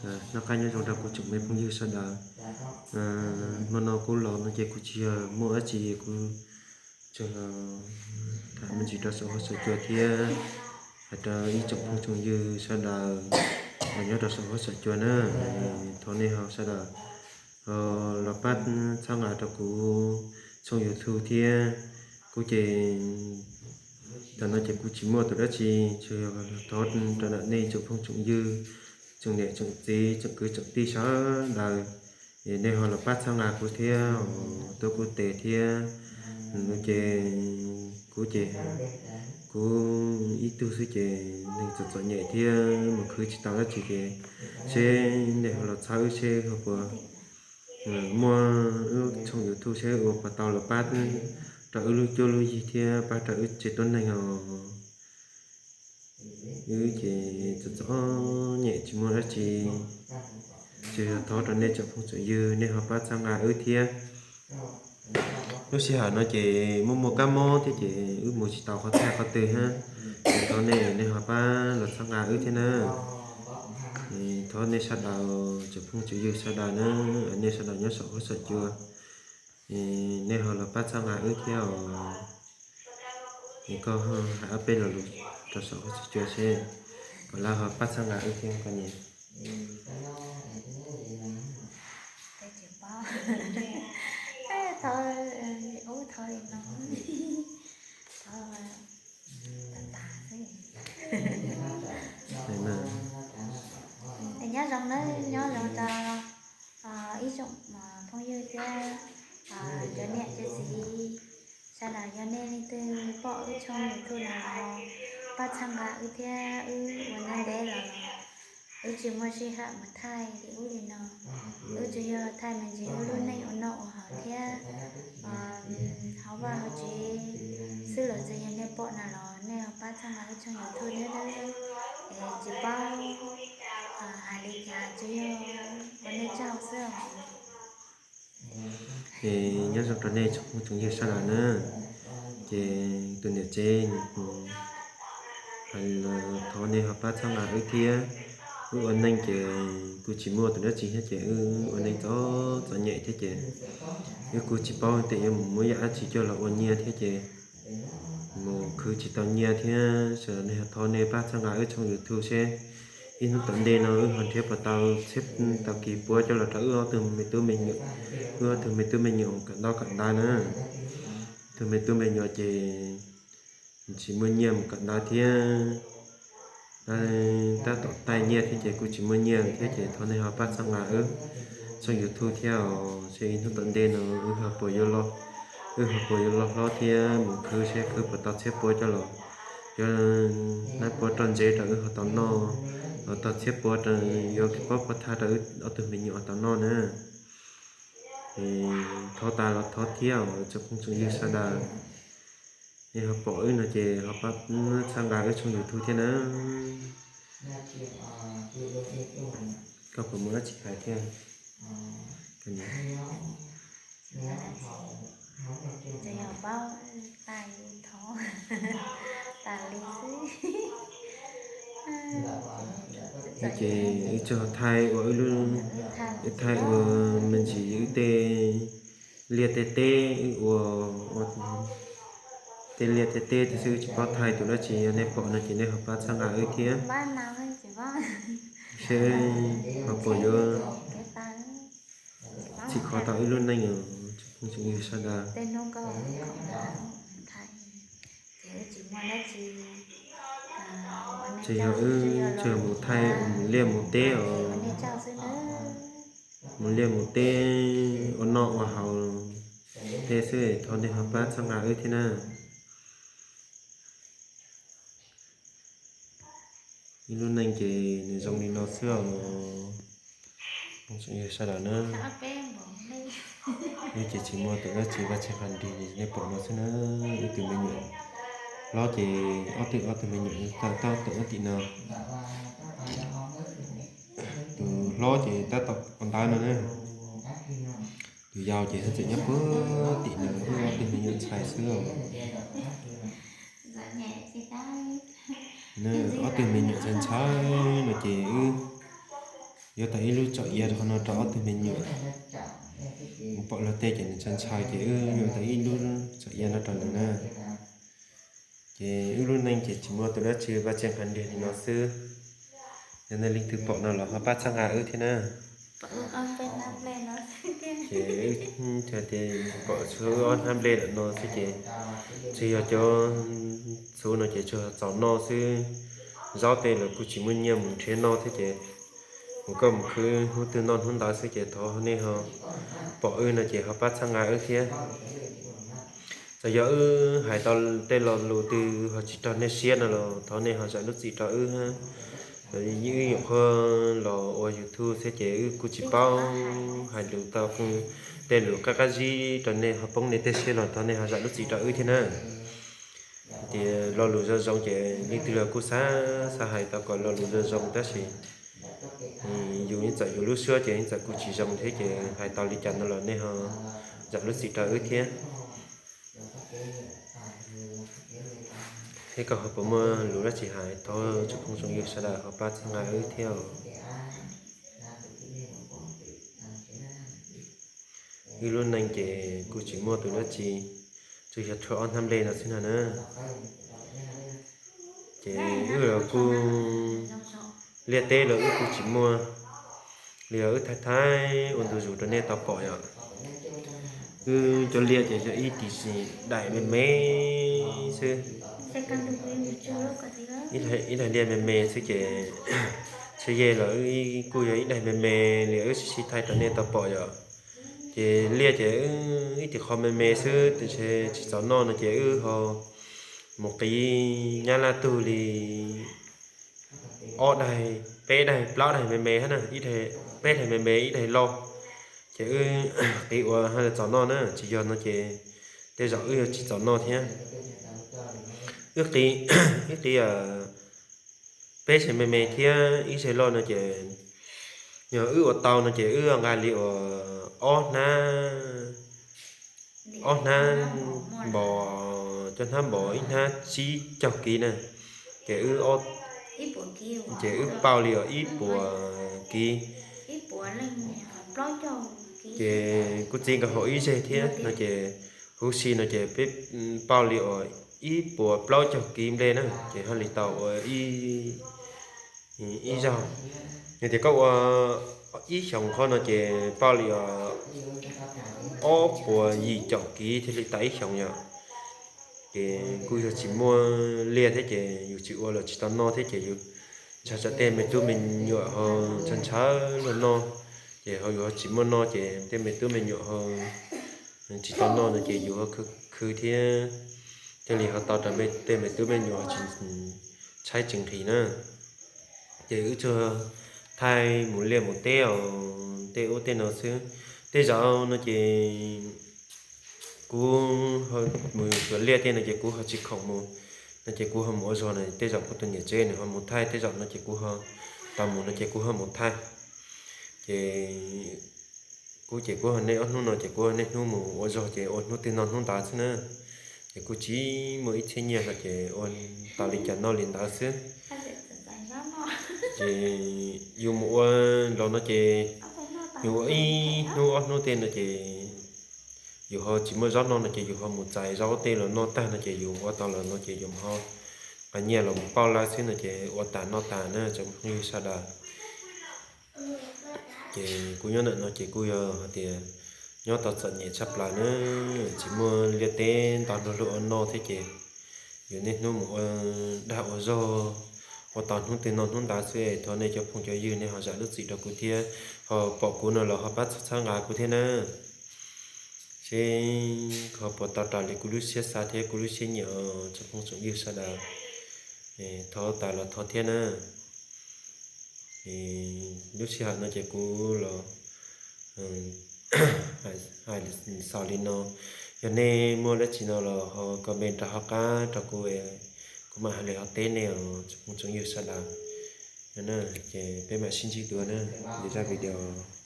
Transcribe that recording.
Noj qab nyob zoo rau kuv tsoom me phooj ywg sawv daws. Hmo no kuv los no ces kuv tsis yog muaj dab tsi, kuv tsuas tham me ntsis rau saum huab saum cua thiab hais rau ib tsoom phooj tsoom ywg sawv daws los nyob rau saum huab saum cua na. Thov nej ho sawv daws los pab txhawb nqa rau kuv tshooj YouTube thiab. Kuv ces tam no ces kuv tsis muaj tus dab tsi, tsuas yog thov rau nej tsoom phooj tsoom ywg, tsoom niam tsoom txiv, tsoom kwv tsoom tij sawv daws, es nej ho los pab txhawb nqa kuv thiab, tuav kuv tes thiab. Ces kuv ces kuv ib tug xwb ces neeg txom txom nyem thiab mus khwv tsis tau dab tsi ces seb nej ho los txhawb wb seb ho puas muaj wb tshooj YouTube seb ua puas tau los pab rau wb lub cuab lub yig thiab pab rau wb tsev tuab neeg os. Wb ces txom txom nyem tsis muaj dab tsi, ces yog thov rau nej tsoom phooj tsoom ywg nej ho pab txhawb nqa wb thiab. Lub sij hawm no ces muaj muaj kab mob thiab ces wb mus tsis tau qhov txhia qhov twg hab, ces thov nej nej ho pab los txhawb nqa wb thiab na. Thov nej sawv daws tsoom phooj tsoom ywg sawv daws na, nej sawv daws nyob saum huab saum cua, nej ho los pab txhawb nqa wb thiab os. Es koj hais ob peb lo lus rau saum huab saum cua seb kom lawv ho pab txhawb nqa wb thiab koj niam. Thov, ub, thov li no, thov tas tas xwb. Nyob zoo nawb, nyob zoo rau ib tsoom phooj ywg thiab cov niam cov txiv sawv daws, yog nej leej twg pom wb tshooj YouTube no los pab txhawb nqa wb thiab, wb ua ntev ntev los wb tsis muaj sij hawm mus thaij li ub li no. Wb tsuas yog thaij me ntsis wb lub neej ua noj ua haus thiab hauv vaj hauv tsev xwb los txawm yog nej pom no los nej ho pab txhawb nqa wb tshooj YouTube thiab nawb. Es tsis paub hais li cas, tsuas yog ua nej tsaug xwb os. Es nyob zoo rau nej tsoom phooj tsoom ywg sawv daws na. Ces tus niam tsev nws hais los thov nej ho pab txhawb nqa wb thiab. Wb ua neej ces kuj tsis muaj tus dab tsi thiab ces wb ua neej txom txom nyem thiab ces wb kuj tsis paub tias yuav mus muab yam dab tsi coj los ua nyiaj thiab ces mus khwv tsis tau nyiaj thiab. Sawv daws nej ho thov nej pab txhawb nqa wb tshooj YouTube seb ib hnub tom ntej no wb ho nrhiav puas tau txhiab tau kis puav coj los rau wb ob tug me tub me nyuam, wb ob tug me tub me nyuam kawm ntaub kawm ntawv na. Tug me tub me nyuam ces tsis muaj nyiaj mus kawm ntaub thiab, tab tom taij nyiaj thiab ces kuj tsis muaj nyiaj thiab ces thov nej ho pab txhawb nqa wb tshooj YouTube thiab os, seb ib hnub tom ntej no wb ho puas yuav loj, wb ho puas yuav loj hlob thiab mus khwv seb khwv puas tau txhiab puav coj los, yuav nab puav roj ntsev rau wb ho tau noj, los tau txhiab puav rau yuav kis pob pov thaj rau wb ob tug me nyuam ho tau noj na. Thov tas los thov thiab os tsoom phooj tsoom ywg sawv daws. Nej ho pom wb no ces ho pab txhawb nqa wb tshooj YouTube thiab na. Koj puas muaj dab tsi hais thiab? Ces yog paub tas li thov, tas li xwb. Ces wb tsuas thaij ua wb lub, wb thaij ua me ntsis wb tej liaj tej teb, wb ua tej liaj tej teb tiag xwb, wb tsis paub thaij tus dab tsi. Yog nej pom no ces nej ho pab txhawb nqa wb thiab, seb ho puas yuav txhim kho tau wb lub neej os tsoom phooj tsoom ywg sawv daws. Ces yog wb tsuas mus thaij mus liaj mus teb os, mus liaj mus teb ua noj ua haus tej xwb, thov nej ho pab txhawb nqa wb thiab na. Ib lub neej ces nws zoo li no xwb os tsoom phooj tsoom ywg sawv daws na. Wb ces tsis muaj tus dab tsi, vaj tsev qhov nrig li nej pom no xwb na. Wb tus me nyuam hlob ces ob tug, ob tug me nyuam tau tau tawm tim no. Tus hlob ces tab tom ua ntawv no na. Tus yau ces txawm nyob puag tim no, wb ob tug me nyuam ntxhais xwb os. Ob tug me nyuam ntxhais ntxhais no ces wb yuav tau ib lub tsom iav qhov no rau ob tug me nyuam. Mus pom luag tej ces nws ntshai ntshai ces wb yuav tau ib lub tsom iav no rau nws na. Ces wb lub neej ces tsis muaj tus dab tsi, vaj tsev nqhis ntiag li no xwb. Yog nej leej twg pom no los ho pab txhawb nqa wb thiab na. Ces wb pom txhua ob hnab nplej lawm no xwb ces tsuas yog cov txhuv no ces tsuas txaus noj xwb. Zaub tej los kuj tsis muaj nyiaj mus nrhiav noj thiab ces mus koj mus khwv hnub twg noj hnub ntawd xwb ces thov nej ho pom wb no ces ho pab txhawb nqa wb thiab. Txawm yog wb hais tau tej lo lus twg ho tsis raug nej siab no los thov nej ho zam lub txim rau wb. Wb nyuam qhuav los ua YouTube thiab ces wb kuj tsis paub hais lus tau tej lus qab qab zib rau nej ho poob nej tej siab los thov nej ho zam lub txim rau wb thiab na. Tias lo lus zoo zoo ces leej twg los kuj xav xav hais tau kom lo lus zoo zoo tab sis yus yeej txawm yus lub suab ces yeej txawm kuj tsis zoo thiab ces hais tau li cas no los nej ho zam lub txim rau wb thiab. Thiab koj ho puas muaj lus dab tsi hais thov tsoom phooj tsoom ywg sawv daws ho pab txhawb nqa wb thiab. Wb lub neej ces kuj tsis muaj tus dab tsi, tsuas yog rhuav ob hnab nplej no xwb no na. Ces wb los kuj liaj teb los wb kuj tsis muaj, li os wb thaij thaij ua ntu zus rau nej tau pom yom. Wb cov liaj ces yog ib tis si daim me me xwb. Ib daim liaj me me xwb ces txhia yej los wb kuj yog ib daim me me li wb sib sib thaij rau nej tau pom yom. Ces liaj ces ib tis qho me me xwb, tab sis tsis txaus noj no ces wb ho mus qiv nyab laj tug li ob daig, peb daig, plaub daig me me hab na, peb daig me me ib daig loj. Ces wb qiv ua hab txaus noj na, tsis yog no ces tej zaum wb yuav tsis txaus noj thiab. Wb qiv, wb qiv peb zeg me me thiab ib zeg loj no ces yog wb ua tau no ces wb nqa li uas ob hnab, ob hnab npos, cov hnab npos ib hnab tsib caug kiv na, ces wb, ces wb pauj li uas ib puas kiv. Ces kuj txi nkaus hauv ib zeg thiab no ces huv si no ces peb pauj li uas ib puas plaub caug kiv nplej na, ces haj li tau ua ib zaug. Yog tias koj ua ib xyoos qhov no ces pauj li uas ob puas yim caum kiv thiaj li tas ib xyoos yom. Ces kuj yog tsis muaj liaj thiab ces yus tsis ua los tsis tau noj thiab ces yus ntshaw tsam tej me tub me nyuam ho ntshaw ntshaw luag noj, ces ho yus ho tsis muaj noj ces tej me tub me nyuam ho tsis tau noj no ces yus ho khwv khwv thiab, thiaj li ho tau rau tej me tub me nyuam tsis tshaib tsis nqhis na. Ces wb tsuas thaij mus liaj mus teb os, tej ub tej no xwb. Tej zaum no ces kuv mus xyuas liaj tej no ces kuv ho tsis khoom mus, no ces kuv ho mus ua zog no, tej zaum kuv tus niam tsev nws ho mus thaij, tej zaum no ces kuv ho tau mus no ces kuv ho mus thaij. Ces kuv ces kuv ho niaj ob hnub no ces kuv niaj hnub mus ua zog ces ua hnub twg noj hnub ntawd xwb na. Ces kuv tsis muaj ib txhiab nyiaj no ces ua tau li cas noj li ntawd xwb. Ces yus mus ua los no ces yus ua ib hnub ob hnub tej no ces yus ho tsis muaj zaub noj no ces yus ho mus txais zaub tej los noj tag no ces yus ua tau los no ces yus ho nqa nyiaj los mus pauj lawv xwb no ces ua tas noj tas na tsoom phooj ywg sawv daws. Ces kuv nyob ntawm no ces kuj yog hais tias nyob tau txom nyem tshaj plaws na, tsis muaj liaj teb ntau nrog luag ua noj thiab ces yus niaj hnub mus ua dag ua zog, ua tau hnub twg noj hnub ntawd xwb. Thov nej cov phooj cov ywg nej ho zam lub txim rau kuv thiab, ho pom kuv no los ho pab txhawb nqa kuv thiab na. Seb ho puas tau raws li kuv lub siab xav thiab kuv lub siab nyiam os tsoom phooj tsoom ywg sawv daws. Thov tas los thov thiab na. Lub sij hawm no ces kuv los hais xaus li no. Yog nej muaj dab tsi no los ho comment rau hauv qab rau kuv, kuv mam hais li ho teb nej os tsoom phooj tsoom ywg sawv daws. Ces peb mam sib ntsib dua na, li zaj video.